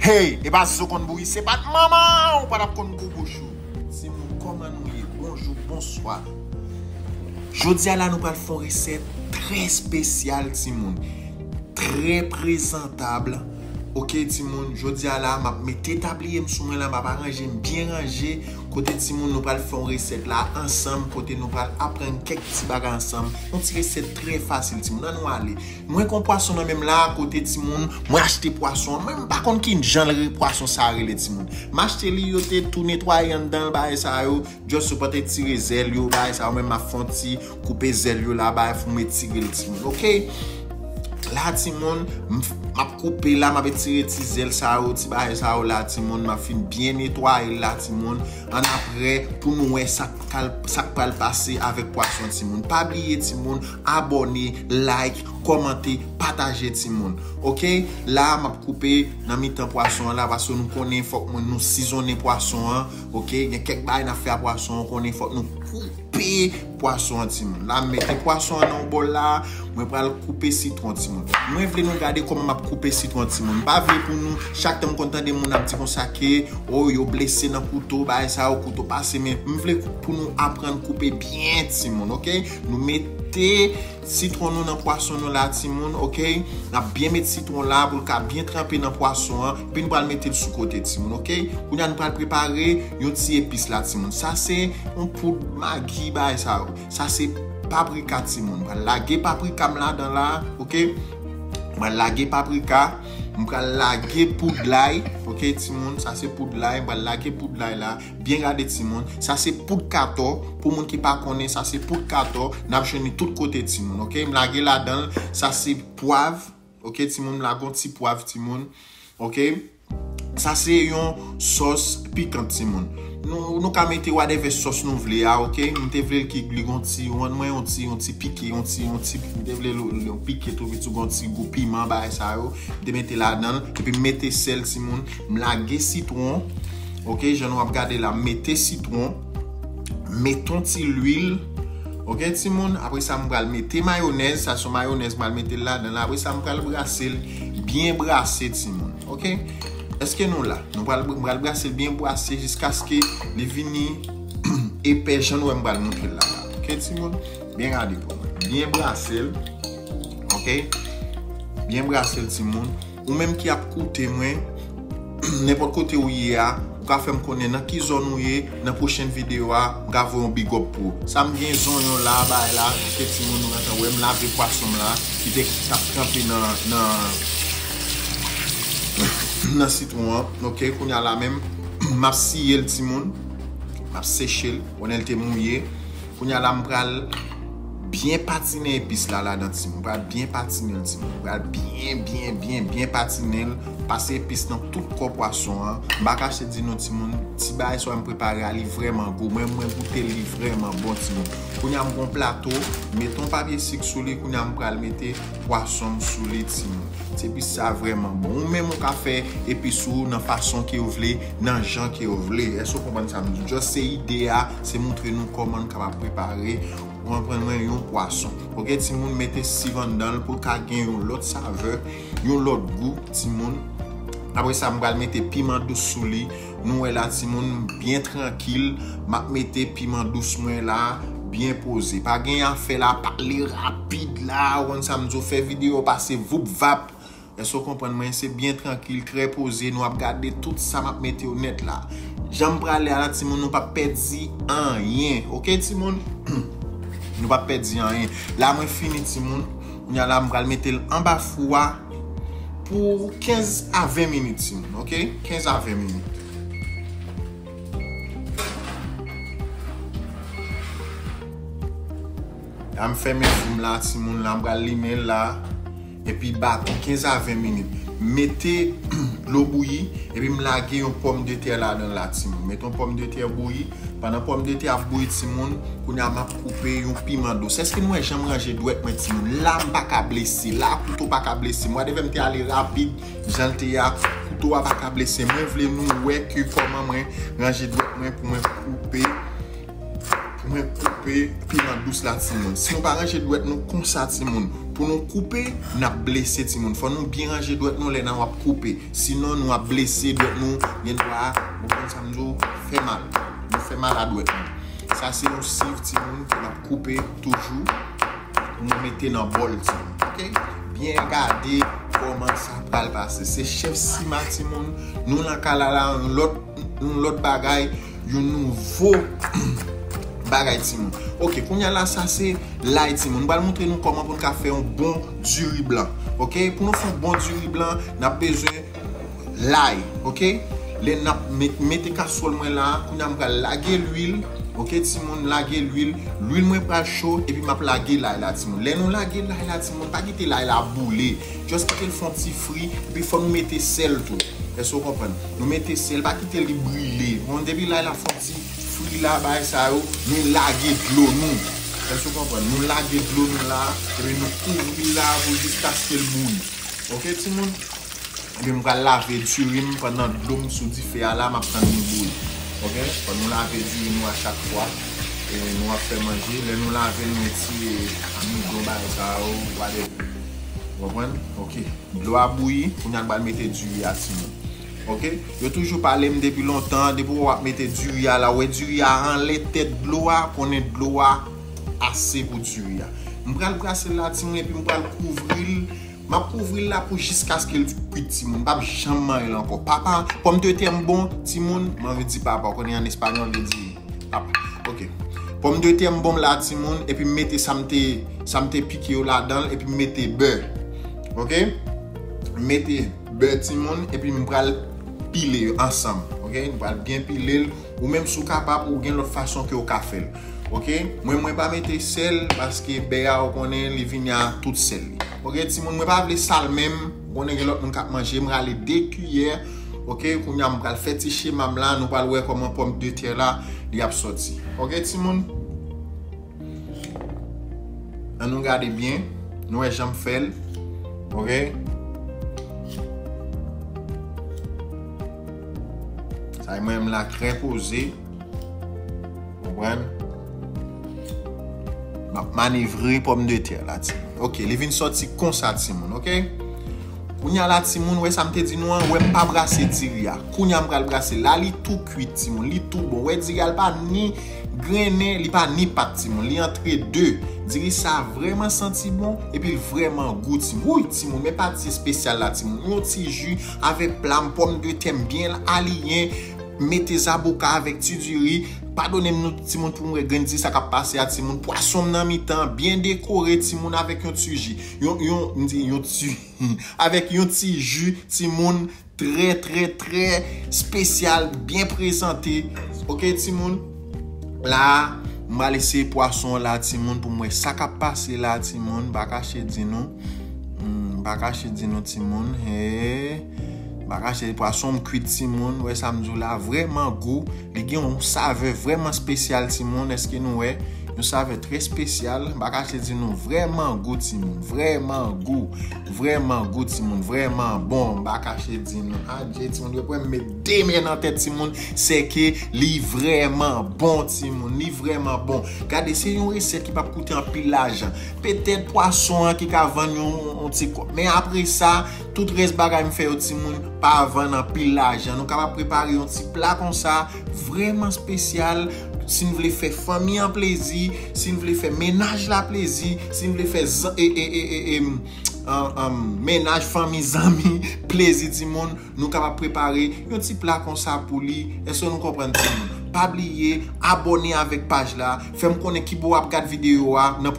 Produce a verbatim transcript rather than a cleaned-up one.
Hey, e pa zo konn bouyi, se pa t manman ou pa t ap konn gwo bouch ou. Timoun, kòman nou ye? Bonjou, bonswa. Jodi a la, nou pral fè yon resèt trè espesyal, timoun. Trè prezantab. Oke, timoun, jodi a la, m ap mete tabliye m sou mwen la, m ap aranje m byen ranje. Kote, timoun, nou pral fè yon resèt la ansanm, kote nou pral aprann kèk ti bagay ansanm. Yon ti resèt trè fasil, timoun. Ann nou ale. Mwen gen yon pwason nan men m la, kote timoun, mwen achte pwason an. Mwen, m pa konn ki jan l re-, pwason sa a rele, timoun. M achte li, yo te tou netwaye anndan l, bagay sa yo. Just yo pa t etire zèl yo, bagay sa yo. Mwen, m ap fè yon ti koupe zèl yo la, bagay pou m etire l, timoun. Oke? La, timoun, m, m ap koupe la, m ap etire ti zèl sa yo, ti bagay sa yo la, timoun. M ap fin byen netwaye l la, timoun. Ann apre, pou nou wè sa k pral, sa k pral pase avèk pwason, timoun. Pa bliye, timoun, abòne, like, kòmante, pataje, timoun. Oke? La, m ap koupe nan mitan pwason an la, paske nou konnen fòk mwen, nou sizonnen pwason an. Oke? Gen kèk bagay n ap fè a pwason an, konnen fòk nou koupe pwason an, timoun. La, m mete pwason an nan yon bòl la. Mwen pral koupe sitwon, timoun. Mwen vle nou gade kòman m ap koupe sitwon, timoun. M pa vle pou nou, chak tan m konn tande moun ap di konsa ke, o, yo blese nan kouto, bagay sa yo, kouto pase, men m vle pou nou aprann koupe byen, timoun, oke? Nou mete sitwon nou nan pwason nou la, timoun, oke? N ap byen met sitwon la pou l ka byen tranpe nan pwason an, epi nou pral mete l sou kote, timoun, oke? Kounye a nou pral prepare yon ti epis la, timoun. Sa se yon poud magi, bagay sa yo. Sa se paprika, timoun. M pral lage paprika m ladan la, oke? M pral lage paprika. M pral lage poud lay, oke, timoun? Sa se poud lay. M pral lage poud lay la. Byen gade, timoun. Sa se poud katò. Pou moun ki pa konnen, sa se poud katò. N ap jwenn li tout kote, timoun, oke? M lage ladan l. Sa se pwav, oke, timoun? M lage yon ti pwav, timoun, oke? Sa se yon sòs pikan, timoun. Nou, nou ka mete whatever sòs nou vle a, oke? M te vle l ki li gon ti, yon, mwen yon ti, yon ti pike, yon ti, yon ti, m te vle l, l, l pike tou, tou gon ti gou piman, bagay sa yo. M te mete ladan l, epi m mete sèl, timoun. M lage sitwon, oke? Jan nou ap gade la, m mete sitwon. Mete yon ti lwil. Oke, timoun? Apre sa, m pral mete mayonèz. Sa se yon mayonèz, m pral mete l ladan la. Apre sa, m pral brase l. Byen brase, timoun. Oke? Èske nou la? Nou pral, m pral brase l byen brase jiskaske li vini epè jan nou wè m pral montre l la. Oke, timoun? Byen gade pou mwen. Byen brase l. Oke? Byen brase l, timoun. Ou menm ki ap koute mwen, nenpòt kote ou ye a, ou ka fè m konnen nan ki zòn ou ye, nan pwochèn videyo a, m ka voye yon big up pou ou. Sa m gen zonyon la, bagay la, kite timoun nou gentan wè, m lave pwason m la, ki te, t ap tranpe nan, nan, nan sitwon an. Oke, kounye a la menm, m ap siye l, timoun. M ap seche l, konnen l te mouye. Kounye a la, m pral byen patinen epis la ladan, timoun. M pral byen patinen l, timoun. M pral byen, byen, byen, byen patinen l. Pase epis nan tout kò pwason an. M pa kache di nou, timoun, ti bagay sa yo m prepare a, li vrèman gou. Mwen, mwen goute l, li vrèman bon, timoun. Kounye a, m gon plato, mete yon papye sik sou li. Kounye a, m pral mete pwason m sou li, timoun. Ti epis sa vrèman bon. Ou menm ou ka fè epis ou nan fason ke w vle, nan jan ke w vle. Èske w konprann sa m di w? Just se ide a, se montre nou kòman n kapab prepare, ou konprann mwen, yon pwason. Oke, timoun, mete siv anndan l pou l ka gen yon lòt savè, yon lòt gou, timoun. Apre sa, m pral mete piman dous sou li. Nou wè la, timoun, byen trankil. M ap mete piman dous mwen la, byen poze. Pa gen afè la, pale rapid la. Ou konn sa m di w, fè videyo pase voup vap. Èske w konprann mwen? Se byen trankil, trè poze. Nou ap gade tout sa m ap mete yo nèt la. Jan m prale a la, timoun, nou p ap pèdi anyen. Oke, timoun? Nou p ap pèdi anyen. La, mwen fini, timoun. Kounye a la, m pral mete l anba fou a pou kenz a ven minit, timoun, oke? Kenz a ven minit. La, m fèmen fou m la, timoun, la, m pral limen l la. Epi ba pou kenz a ven minit. Mete dlo bouyi, epi m lage yon pòmdetè ladan l la, timoun. Mete yon pòmdetè bouyi. Pandan pòmdetè ap bouyi, timoun, kounye a m ap koupe yon piman dous. Èske nou wè jan m ranje dwèt mwen, timoun? La, m pa ka blese. La, kouto pa ka blese m. Whatever, m te ale rapid, jan l te ye a, kouto a pa ka blese m. Mwen vle nou wè ke kòman mwen ranje dwèt mwen pou mwen koupe Mwen koupe piman dous la, timoun. Si nou pa ranje dwèt nou konsa, timoun, pou nou koupe, n ap blese, timoun. Fò nou byen ranje dwèt nou lè n ap koupe. Sinon, nou ap blese dwèt nou, gen dwa, ou konn sa m di w, fè mal. Nou fè mal a dwèt nou. Sa se yon siv, timoun, ke n ap koupe toujou. Pou nou mete nan bòl, timoun. Oke? Byen gade kòman sa pral pase. Se chèf sima, timoun. Nou nan kay la, la, yon lòt, yon lòt bagay, yon nouvo bagay, timoun. Oke, kounye a la, sa se lay, timoun. M pral montre nou kòman pou n ka fè yon bon diri blan. Oke? Pou nou fè yon bon diri blan, n ap bezwen lay, oke? Lè n ap met-, mete kaswòl mwen la, kounye a m pral lage lwil, oke, timoun, lage lwil. Lwil mwen pral cho, epi m ap lage lay la, timoun. Lè nou lage lay la, timoun, pa kite lay la boule. Just kite l fè yon ti fri, epi fò nou mete sèl tou. Èske w konprann? Nou mete sèl, pa kite li brile. Bon, depi lay la fè yon ti fri la, bagay sa yo, nou lage dlo nou. Èske w konprann? Nou lage dlo nou la, epi nou kouvri l la pou jiskaske l bouyi. Oke, timoun? Epi m pral lave diri m pandan dlo m sou dife a la, m ap tann li bouyi. Oke? Fò nou lave diri nou a chak fwa e nou ap fè manje. Lè nou lave l, nou retire amido, bagay sa yo, whatever. Ou konprann? Oke. Dlo a bouyi, kounye a n pral mete diri a, timoun. Oke? Yo toujou pale m depi lontan, depi w ap mete diri a la, w wè diri a anlè tèt dlo a, konnen dlo a ase pou diri a. M pral brase l la, timoun, epi m pral kouvri l. M ap kouvri l la pou jiskaske l kwit, timoun. M p ap janm manyen l ankò. Papa, pòmdetè m bon, timoun. M anvi di papa, w konnen an espanyòl, yo di papa. Oke. Pòmdetè m bon la, timoun, epi m mete sa m te, sa m te pike yo ladan l, epi m mete bè. Oke? M mete bè, timoun, epi m pral pile yo ansanm. Oke? M pral byen pile l. Ou menm si w kapab, ou gen lòt fason ke w ka fè l. Oke? Mwen, mwen pa mete sèl, paske bè a, ou konnen, li vini a tout sèl li. Oke, timoun, mwen pa vle sal menm. Ou konnen gen lòt moun k ap manje, m rale de kiyè. Oke, kounye a m pral fè ti chema m la, nou pral wè kòman pòmdetè la, li ap sòti. Oke, timoun? Ann nou gade byen, nou wè jan m fè l. Oke? Sa e mwen menm la trè poze. Konprann? M ap manevre pòmdetè la, timoun. Oke, li vin sòti konsa, timoun, oke? Kounye a la, timoun, wè sa m te di nou an, wè m pa brase diri a. Kounye a m pral brase l. La, li tou kwit, timoun, li tou bon. Wè diri a, li pa ni grennen, li pa ni pat, timoun. Li antre de. Diri sa vrèman santi bon, epi l vrèman gou, timoun. Wi, timoun, men pati espesyal la, timoun. Yon ti ji avèk pla m, pòmdetè m byen aliyen. Mete zaboka avèk ti diri. Padone m non, timoun, pou m wè grenn diri sa k ap pase a, timoun. Pwason m nan mitan, byen dekore, timoun, avèk yon ti ji. Yon, yon, m di yon ti, avèk yon ti ji, timoun, trè, trè, trè espesyal, byen prezante. Oke, timoun? La, m pral eseye pwason an la, timoun, pou m wè sa k ap pase la, timoun. M pa kache di nou. Hmm, m pa kache di nou, timoun. He. M pa kache pwason m kwit, timoun. Wè sa m di w la, vrèman gou. Li gen yon savè vrèman espesyal, timoun. Èske nou wè? Yon savè trè espesyal. M pa kache di nou, vrèman gou, timoun. Vrèman gou. Vrèman gou, timoun. Vrèman bon. M pa kache di nou. Adje, timoun. Yo pran m met de men nan tèt, timoun. Se ke li vrèman bon, timoun. Li vrèman bon. Gade, se yon resèt ki p ap koute anpil lajan. Petèt pwason an ki ka vann yon, yon ti kòb. Men apre sa, tout rès bagay m fè yo, timoun, pa vann anpil lajan. Nou kapab prepare yon ti pla konsa, vrèman espesyal. Si n vle fè fanmi an plezi, si n vle fè mennaj la plezi, si n vle fè zan-, e, e, e, e, e, m, an, an, mennaj, fanmi, zanmi plezi, timoun, nou kapab prepare yon ti pla konsa pou li. Èske nou konprann, timoun? Pa bliye abòne avèk paj la. Fè m konnen ki bò w ap gad videyo a nan